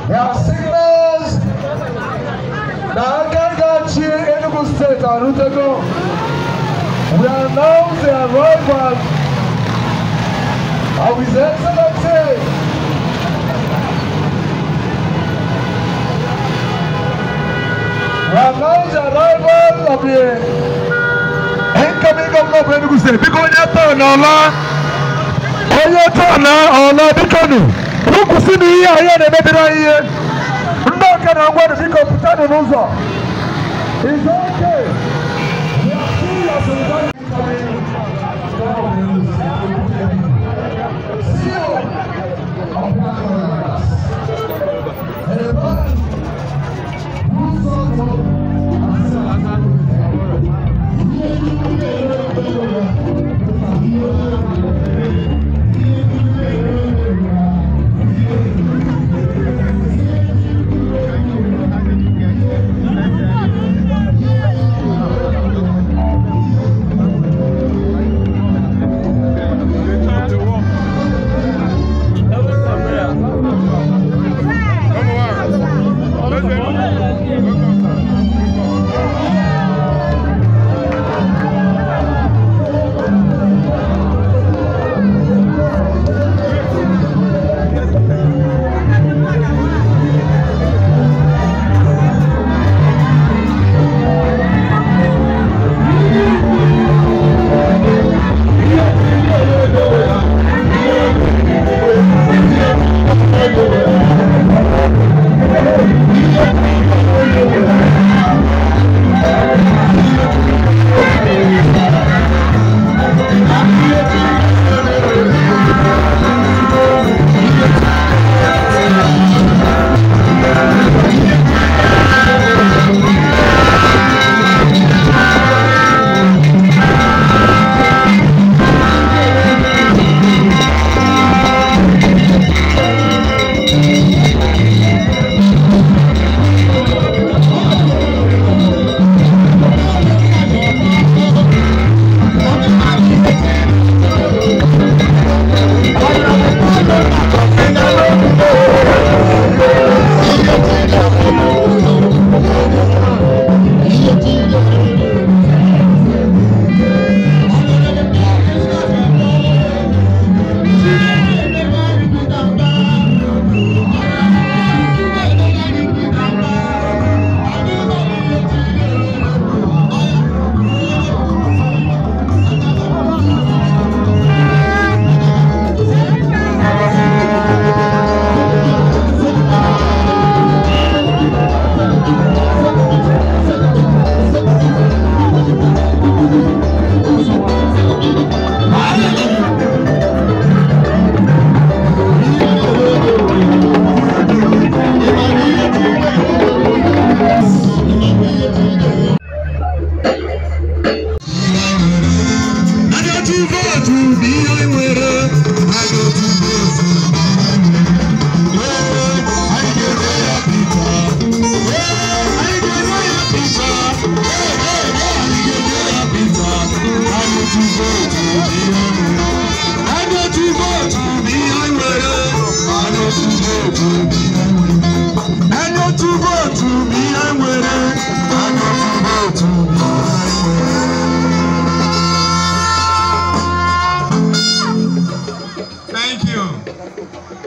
There are signals na aka ga-achị Enugu State arutego. We announce the arrival of His Excellency We announce the arrival of the incoming governor of Enugu State. Biko onye taa n'ọla, onye taa n'ọla biko nụ, kwụsị na ihe anyị na-emebiri anyị ihe. Ndị ọka na ngwa biko pụtanụ n'ụzọ. It's okay. We are seeing your solidarity coming. Seal of Black Lives. And the man who saw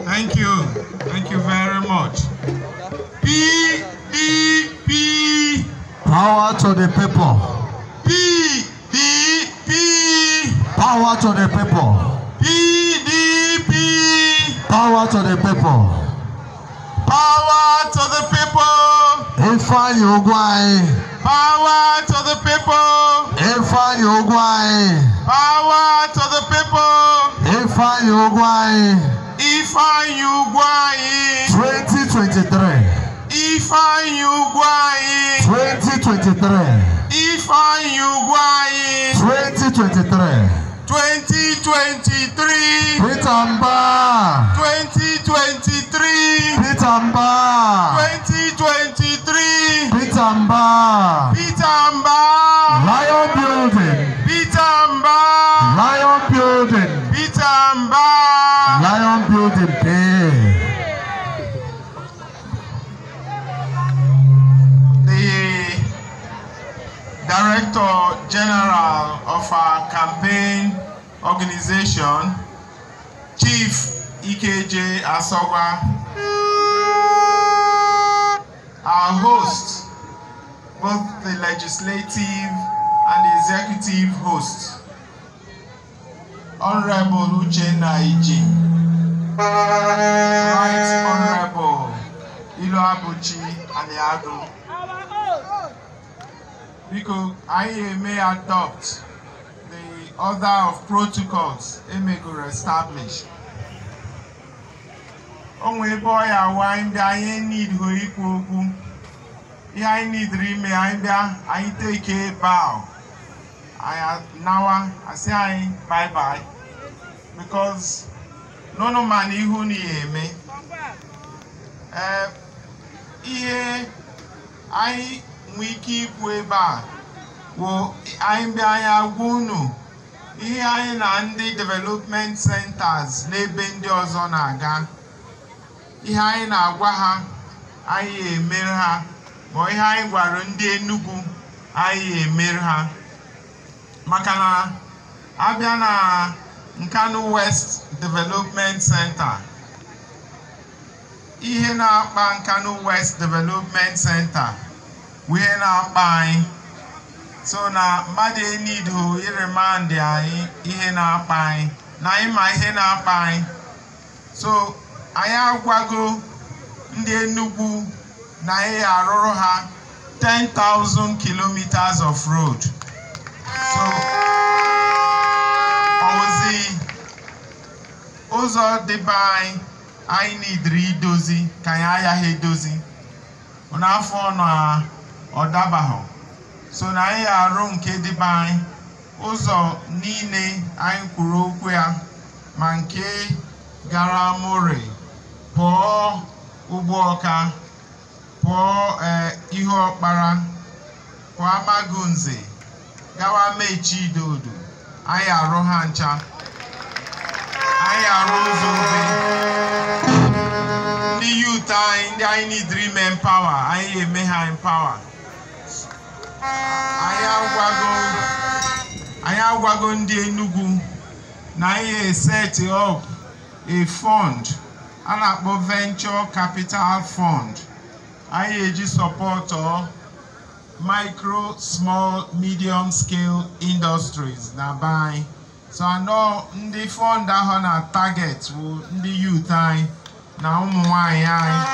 Thank you. Thank you very much. PDP. Power to the people. PDP. Power to the people. PDP. Power to the people. Power to the people. Ifeanyi Ugwuanyi. Power to the people. Ifeanyi Ugwuanyi. Power to the people. Ifeanyi Ugwuanyi. Ifeanyi Ugwuanyi. 2023. Ifeanyi Ugwuanyi. 2023. Ifeanyi Ugwuanyi. 2023. 2023. Peter Mbah. 2023. Peter Mbah. 2023. Peter Mbah. Peter Mbah. Lion Building. Peter Mbah. Lion Building. Peter Mbah. Lion Building Pay. General of our campaign organization, Chief Ikeje Asogwa, our host, both the legislative and the executive host, Honorable Uchenna Iji, Right Honorable Iloabuchi Aniago. Because I may adopt the order of protocols emegoro establish. Onwe ebe ọ ya awa anyị bịa, anyị need ho ikwu okwu. Ihe anyị need ime, anyị bịa, anyị take a bow. Anyị nawa, asị anyị bye bye. Because n'ụnụ ma na ihu na ya eme. Ihe anyị nwee ike ikwu ebe a bụ anyị bịa, anyị agwa unu ihe anyị na ndị development centers n'ebe ndị ọzọ na-aga. Ihe anyị na-agwa ha, anyị emere ha, ma ihe anyị gwara ndị Enugu, anyị emere ha. Maka na abịa na Nkanu West Development Center, ihe na-akpa Nkanu West Development Center bụ ihe na-akpa anyị. So na mmadụ enido iremandị anyị ihe na-akpa anyị, na anyị ma ihe na-akpa anyị. So anyị agwago ndị Enugu na anyị arụrụ ha 10,000 kilometers of road. So ọwụzi ụzọ dị be anyị anyị nidiri idozi ka anyị agaghị edozi n'afọ na ọ dabahụ. So na anyị arụ nke dị be anyị, ụzọ niile anyị kwuru okwu ya, ma nke gara Amure, pụọ Ugbuọka, pụọ Ihu Ọkpara, pụọ Amagunze, gawa Mechi Idodo, anyị arụ ha ncha. Anyị arụ ụzọ obe. Ndị youth anyị, ndị anyị nidiri ime empower, anyị eme ha empower. Anyị agwago ndị Enugu na anyị set up a fund a na-akpọ Venture Capital Fund. Anyị eji support micro, small, medium scale industries na be anyị. So anọ ndị fund ahụ na target bụ ndị youth anyị na ụmụ nwanyị anyị.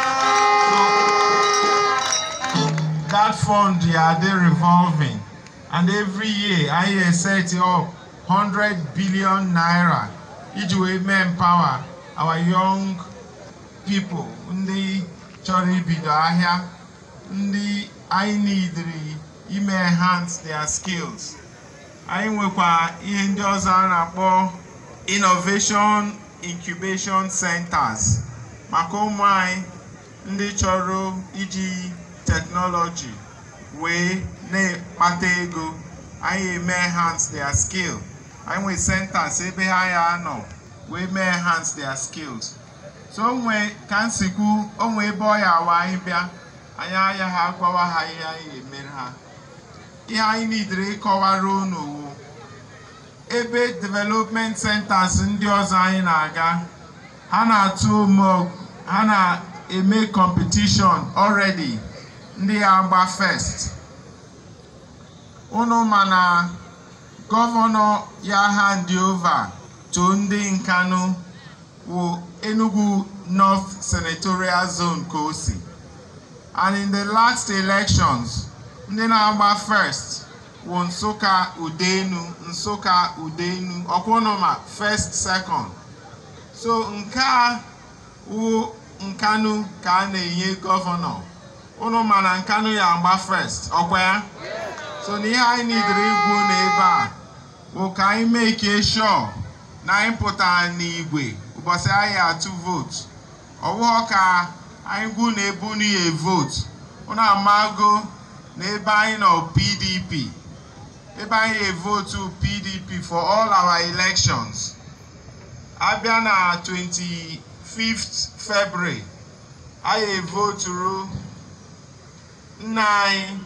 So that fund ya dị revolving, and every year anyị set up 100 billion naira iji wee mee empower our young people, ndị chọrọ ibido ahịa, ndị anyị neediri ime enhance their skills. Anyị nwekwa ihe ndị ọzọ a na-akpọ innovation incubation centers maka ụmụ anyị ndị chọrọ iji technology wee na-akpata ego. Anyị eme enhance their skill. Anyị nwee centers ebe ha ya anọ wee mee enhance their skills. So onwe ka nsikwu onwe ebe ọ ya awa anyị bịa, anyị aya ha agwawa ha ihe anyị emere ha. Ihe anyị nidiri ịkọwara unu wụ ebe development centers ndị ọzọ anyị na-aga, ha na-atụ ha na-eme competition already, ndị ya agba first. Unu ma na gọvanọ ya hand over to ndị Nkanu wụ Enugu North Senatorial Zone ka o si. And in the last elections, ndị na-agba first wụ Nsụka Udenu, Nsụka Udenu, ọkwụnụma first, second. So nke a wụ Nkanu ka a na-enye gọvanọ. Unu ma na Nkanu ya agba first, ọkwa ya? So na ihe anyị nidiri igwu n'ebe a bụ ka anyị make sure na anyị pụtara n'igwe ụbọchị anyị atụ vote. Ọ bụghị ka anyị gwu na ebe unu ya vote. Unu amago na ebe anyị nọ PDP. Ebe anyị vote PDP for all our elections. Abịa na 25th February, anyị voturu nna anyị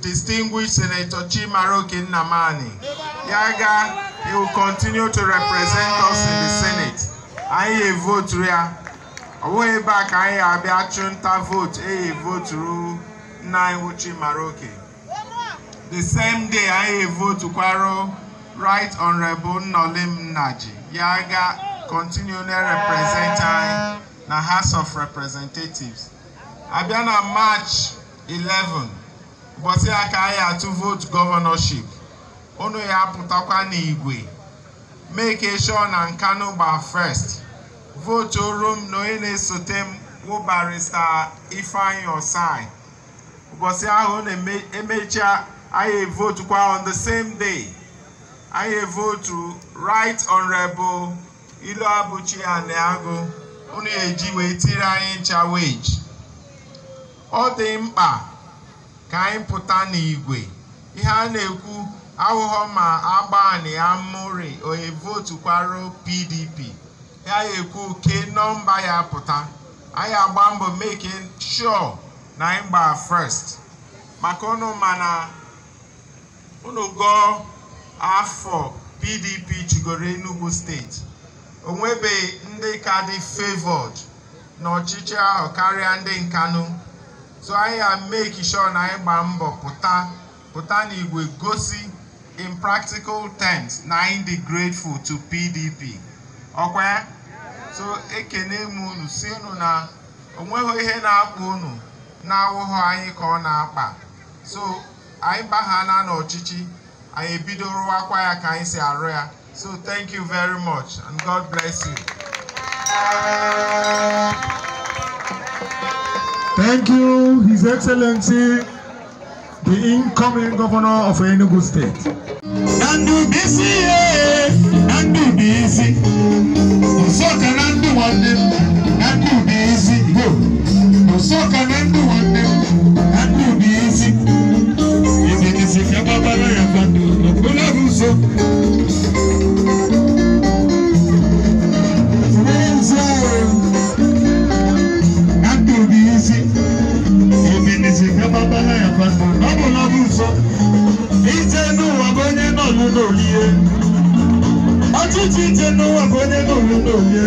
Distinguished Senator Chimaroke Nnamani. Yaga, he will continue to represent us in the Senate. Anyị vote ya. Ọ bụghị ebe a ka anyị abịa chụnta vote, e vote nna anyị Chimaroke. The same day anyị vote kwaro Right Honorable Nnolim Nnaji. Yaga continue to represent anyị na House of Representatives. Abịa na March 11, ụbọchị aka anyị atụ vote governorship. Unu ya apụtakwa n'igwe. Make sure na Nkanu gba first. Vote oru m na onye na-esote m wụ Barrister Ifeanyi Osai. Ụbọchị ahụ emechaa anyị vote kwa on the same day. Anyị vote Right Honorable Iloabuchi Aniago. Unu eji wee tiri anyị ncha wage. Ọ dị mkpa ka anyị pụta n'igwe. Ihe a na-ekwu ahụhụ ma agbani amụrị onye votu kwaro PDP. Ya ekwu ke nọmba ya pụta. Anyị agba mbọ make sure na anyị gbaa first. Maka unu mana unu gụọ afọ PDP chigoro Enugu steeti. Onwebe ndị ka dị favored n'ọchịchị ahụ karịa ndị Nkanu. So anyị ga make sure na anyị gbaa mbọ pụta n'igwe gosi in practical terms na anyị dị grateful to PDP. Ọkwa? So ekene m unu si unu na onweghị ihe na-akpa unu na-awụghọ anyị ka ọ na-akpa. So anyị gbahana n'ọchịchị, anyị ebido rụwakwa ya ka anyị si arụ ya. So thank you very much and God bless you. Thank you, His Excellency, the incoming governor of Enugu State. Nandubisi, Nandubisi, Osoka Nandu Wande, Nandubisi, go. Osoka Nandu Wande, Nandubisi. Ibinisi kababara ya bandu, okula ruso. Nandubisi, Ibinisi kababara ya bandu, okula ruso. Ije n'ụwa bụ onye nọ n'olie. Ọchịchị ije n'ụwa bụ onye nọ n'olie.